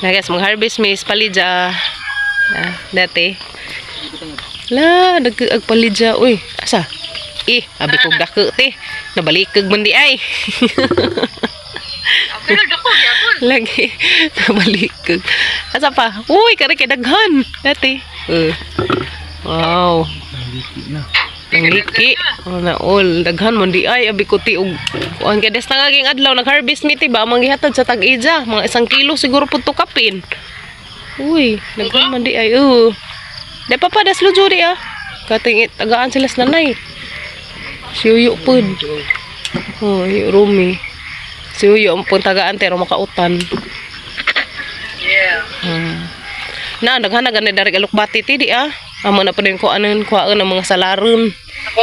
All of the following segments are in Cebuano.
Na guys, mag-harvest mi sa palidya. Ah, dati. La, nagkaag palidya. Uy, asa? Eh, abi kog dako te. Nabalikag man di ay. Pero dako gyapon. Lagi, nabalikag. Asa pa? Uy, kare kay daghan. Dati. Wow. Ang liki. Oh, na all. Daghan man di ay. Abi ko ti og kuan kay des nangaging adlaw nag-harvest mi ti ba amang gihatag sa tag-ija. Mga 1 kilo siguro pud to kapin. Uy, daghan man di ay. Oo. Di pa pa das juri ah. Katingit tagaan sila sa nanay. Siyuyo pud. Oh, Rumi. Siyuyo ang pun tagaan pero makautan. Yeah. Na daghan na gani dari alukbati ti di ah. Amo na pa din ko anon kuhaan ang mga salaron. Ako.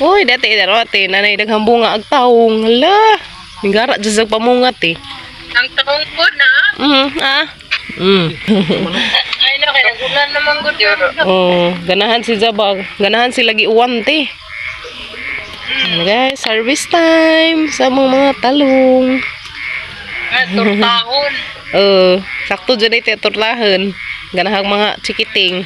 Uy, dati dati nanay daghang bunga ag taong. Hala. Ningara jud sa pamungat eh. Ang taong ko na. Ah. Ay na kay nagulan naman gud. Oh, ganahan si Jabag. Ganahan sila giuwan te. Ano guys, harvest time sa among mga talong. Ah, tortahon. Sakto dyan ay teturlahan. Ganahang mga chikiting.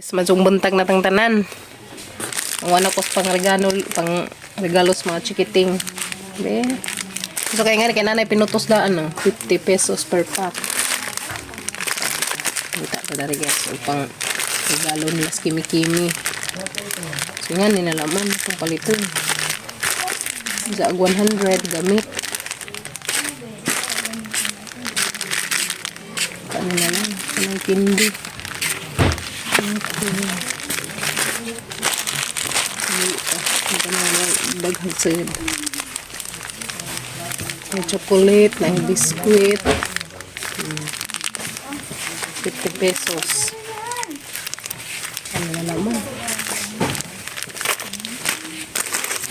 Yes, mazong buntag na tang tanan. Ang wala ko sa pangregalo, pang regalo sa mga chikiting. Be. So kaya nga kay nanay pinutos daan no, 50 pesos per pack. Kita ko dari guys, so, pang regalo nila sa kimi-kimi. So nga ninalaman itong paliton. Sa 100 gamit. Ano na lang, kanang kindi. Okay. Daghang sud. May chocolate, may biscuit. 50 pesos. Ano na naman?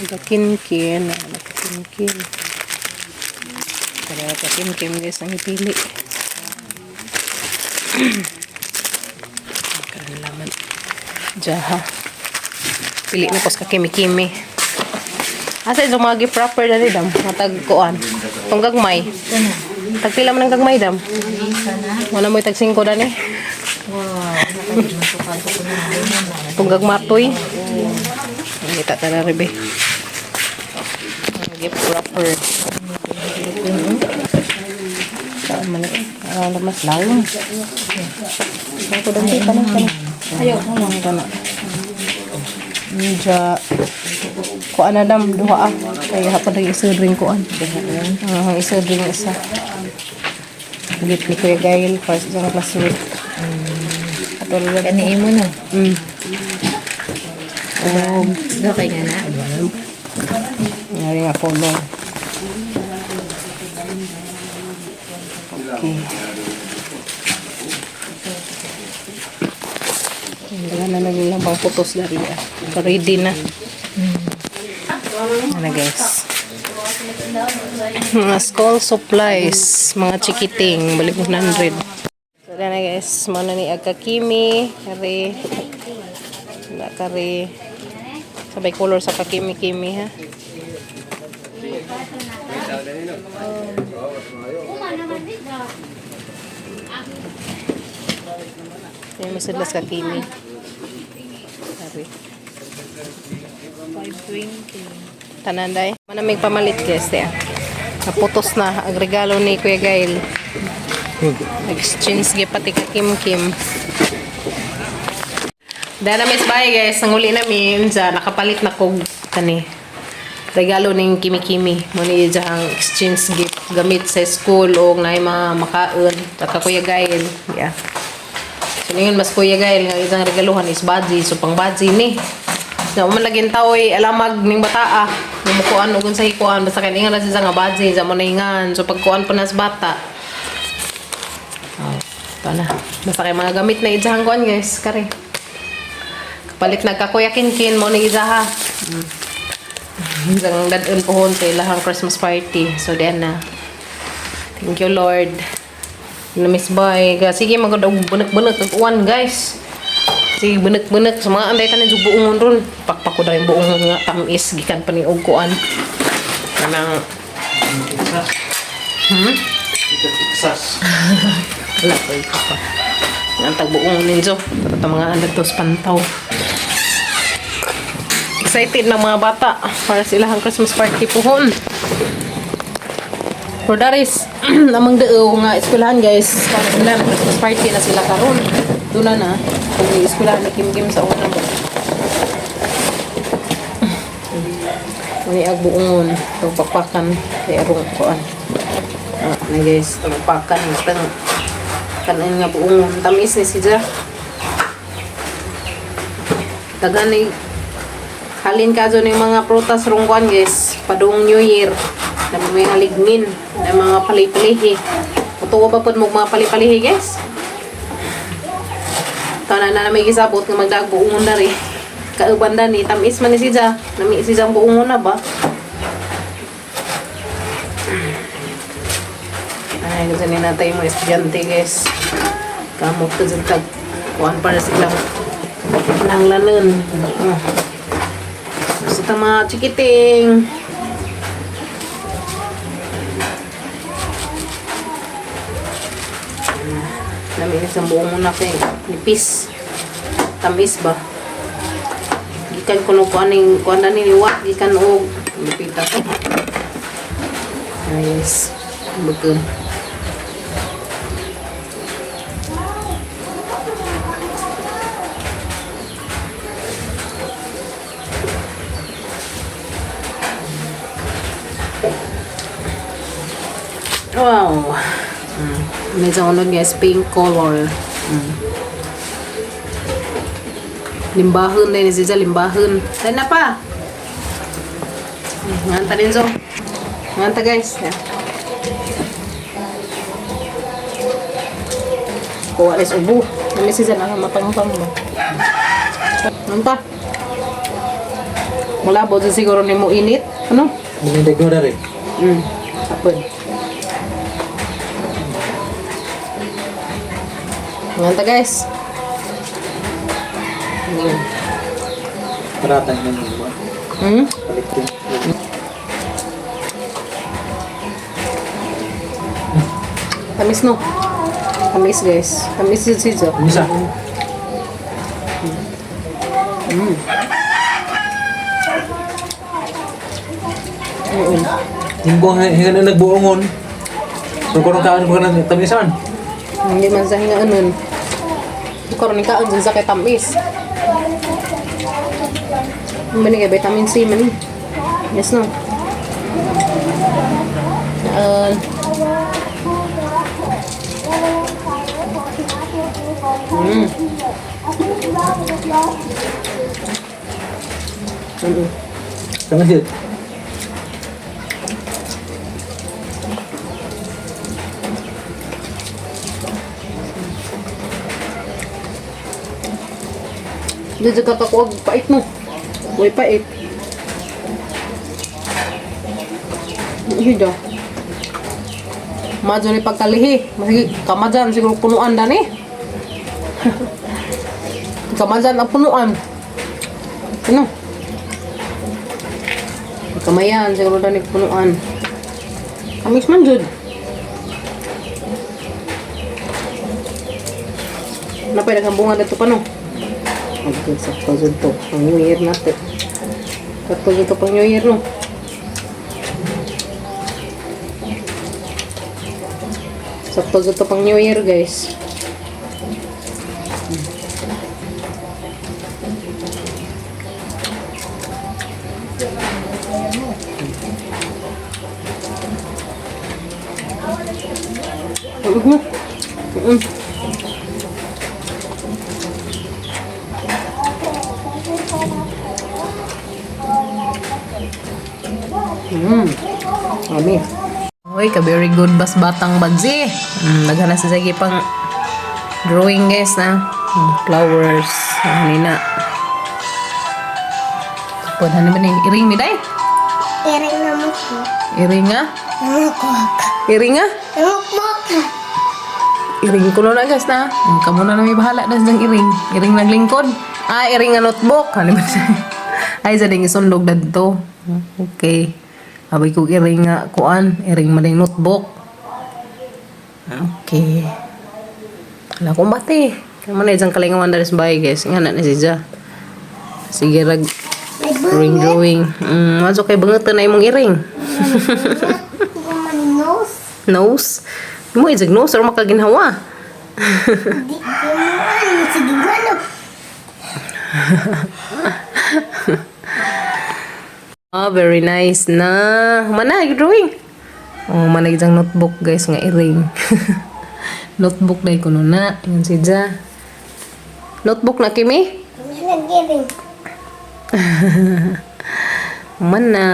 Nagkakinkin. Nagkakinkin. Kaya nagkakinkin guys ang ipili. Karalaman. Jaha. Pili na ko sa kimi-kimi. Asa yung mga gift wrapper dali dam? Matag kuan. Tong gagmay. Tagpila man ang gagmay dam. Wala mo tag 5 dani. Tong gagmatoy. Ngita ta na rebe. Gift wrapper. Saan man eh? Ah, mas lang. Ako dante tanong tanong. Ayaw ko lang kana. Medyo kuan na dam duha ah. Kay hapon nag isa drink kuan. Ah, isa drink isa. Gift ni Kuya Gail first sa classmate. Ato lang. Kani imo no. Oh, Do kay nga na. ngari nga color. Okay. Hindi na lang lang pang putos dari ah. So, ready na. Ano, guys? Mga school supplies, mga chikiting, balik 100. So, na guys, muna ni Agkakimi, kari, na kari, sabay color sa kakimi-kimi ha. Yan, may sila sa kakimi. Kari. 520. Tananday. Manamig pamalit guys ya. Naputos na ang regalo ni Kuya Gail. Exchange gi pati ka Kim Kim. Dahil na miss bye guys, nanguli namin sa nakapalit na kog kani. Regalo ning Kimi Kimi. Mo ni ang exchange gift gamit sa school o naay mga makaon taka Kuya Gail. Yeah. So ningon mas Kuya Gail nga isang regaluhan is badji, so pang badji ni. Na man laging taoy alamag ning bataa. Mumukuan og unsa hikuan basta kay ingan na siya nga badji sa mo na ingan. So pagkuan pa nas bata. Oh, ito na. Basta kay mga gamit na ijahan kuan guys, kare. Kapalit nagka Kuya Kinkin mo ni ijaha. Isang dadun pohon sa ilahang Christmas party. So diyan na. Thank you, Lord. Na-miss boy. Sige, magod og bunak-bunak og uwan, guys. Sige, bunak-bunak. Sa mga anday tanin sa buongon ron. Pakpak ko dahil buongon nga tamis. Gikan pa ni og kuan. Kanang Texas. Wala pa ikaw pa. Ang tagbuong ninjo. Ito mga andag to sa pantaw. Excited ng mga bata para sa ilahang Christmas party puhon. For that is, amang dao nga eskwelahan guys. Para sila, Christmas party na sila karon. Doon na na. Kung eskwelahan ni Kim Kim sa una mo. Muni ag buongon. Itong pakpakan. Kaya arong kuan. Ah, na guys, tagpakan. Basta kanin nga buongon. Tamis ni si Ja. Dagan ni halin ka dyan yung mga prutas rungkuan guys. Padung New Year. Na may haligmin. Na mga palipalihi. Utuwa pa po mo mga palipalihi guys. Tanan na may gisabot nga magdag buongon na rin. Kauban na ni tamis man ni si Ja. Nami si Ja ang buongon na ba? Ay, gusto ni natay mga estudyante guys. Kamot ka dyan tag. Kuan para silang nanglanan. Oh. Gusto ta mga chikiting. Naminis ang buong muna kay nipis. Tamis ba? Gikan kuno kuan ning kuan na ni liwat gikan og lupita to. Nice. Betul. Wow. Medyo ano guys, pink color. Limbahon din siya, limbahon. Tayo na pa. Nganta din so. Nganta guys. Yeah. Kuha rin ubo. Nami siya na matangtang mo. Nganta. Wala po siguro ni mo init. Ano? Hindi ko na rin. Apod. Nganta guys. Paratan na nung buwan. Palit din. Tamis no? Tamis guys. Tamis yun si Jo. Misa. Mm. Hinggong hingan na nagbuongon. So kung kaon ko na tamisan. Hindi man sa hingaan nun. Karon ni kaon dyan sa kay tamis. Ang bani kay vitamin C man eh. Yes no. Ano? Tama siya. Dito ka kakuag pait mo. Uy, pait. Hindi. Madyo ni pagkalihi. Masige, kamajan siguro punuan dani. Kamajan ang punuan. Ano? Kamayan siguro dani punuan. Kamis man jud. Napay daghang bunga dito pa no. Okay, sakto jud to. Pang New Year natin. Sakto jud to pang New Year no. Sakto jud to pang New Year, guys. Mm. Mm. Ami. Uy, ka very good bas batang bagzi. Daghan na sa sige pang drawing guys na. Flowers. Ano na. Tapos ano ba ni? Iring ni day? Iring na mo ko. Iring nga? Namukmok. Iring nga? Namukmok. Iring ko na guys na. Kamo na may bahala na sa iring. Iring naglingkod. Ah, iring nga notebook. Ano ba siya? Ay, sa ding isundog na dito. Okay. Abay ko iring nga kuan. Iring maning notebook. Okay. Wala akong bati. Kaya mo na isang kalingawan na rin bahay guys. Nga na na si Ja. Sige, rag May drawing drawing. Maso kay bangat na imong iring. Nose. Nose. Mo isig nose or makaginhawa. Di ko mo ano. Sige, ano. Ah, very nice na. Manag drawing. Oh, manag isang notebook guys nga iring. Notebook na kuno na. Yan si Ja. Notebook na kimi? Nag-iring. Man na.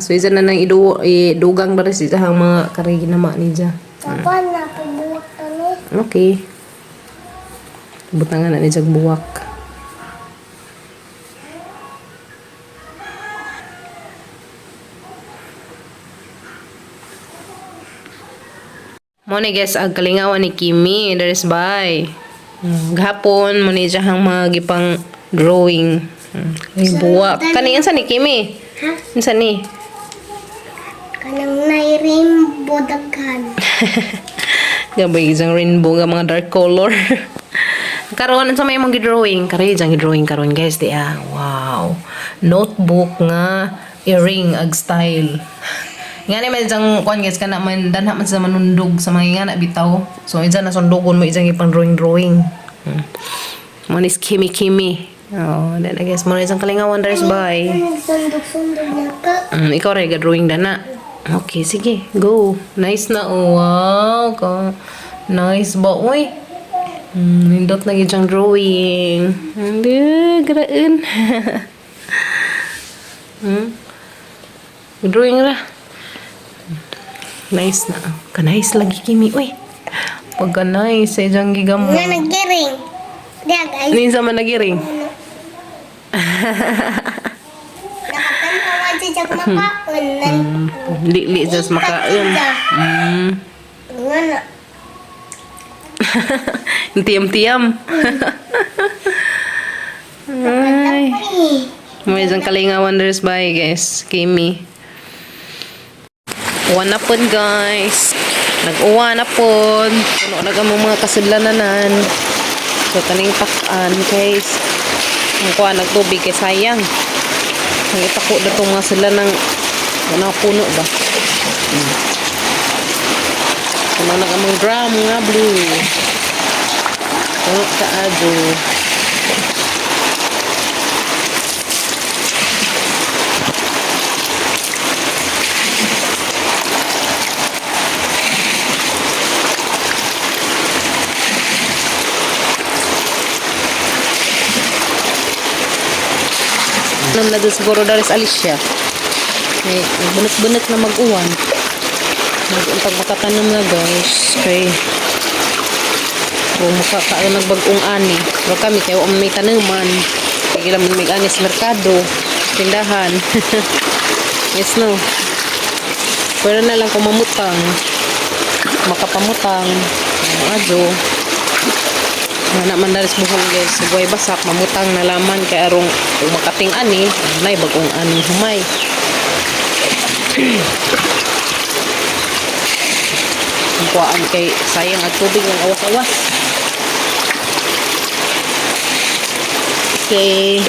So isa na nang idu idugang diri si Ja ang mga karigi na ma ni Ja. Papa, napabuwak kami. Okay. Butangan na ni Jag buwak. Mo ni guys ang kalingawan ni Kimi, there is by. Gahapon mo ni siya ang mga gipang drawing. Ay, buwak. Kani unsa ni Kimi? Ha? Unsa ni? Kanang nairim bodaghan. Gabay isang rainbow nga mga dark color. Karon unsa may imong gi-drawing? Kare isang gi-drawing karon guys di ah. Wow. Notebook nga earring ag style. Nga ni man isang kuan guys kana man danha man sa manundog sa mga ingana bitaw. So isa na sundugon mo isang ipang drawing drawing. Mo ni Kimi Kimi. Oh, then I guess mo na isang kalingawan there's bye. Nagsundog-sundog na ka. Ikaw rin, drawing na na. Okay, sige. Go. Nice na. Oh, wow. Ka. Nice ba? Uy. Nindot na gyud siyang drawing. Hindi, graan. Drawing ra. Nice na. Ka-nice lagi kimi. Uy. Pagka nice, sa iyang gigamo. Nga nag-iring. Diya guys. Ninsa man nagiring. Nakapantawan si Jack makaon. Li-li just makaon. Nga na. Tiyam-tiyam. Ay. Ay. May isang Kalinga Wonders by guys. Kimi. Uwan na po guys. Nag-uwan na po. Puno na ang mga kasidlananan. So kaning takaan guys. Ang kuha nagtubig kay sayang. Ang itako na itong mga sila ng Wala puno ba? Puno na among drum nga blue. Puno sa adyo. Nam na dun siguro daris Alicia. May bunot-bunot na mag-uwan. Mag-untag makatanom na, guys. Kay kung makakaroon ng bagong ani. Pero kami kayo ang may tanuman. Kaya lang may ani sa merkado. Tindahan. Yes, no. Pwede na lang kung mamutang. Makapamutang. Ang adyo. Wala man daris buhong, guys. Buhay basak, mamutang na laman kay arong kung makating ani, nay bagong ani humay. Ang kuhaan kay sayang at tubig ng awas-awas. Okay.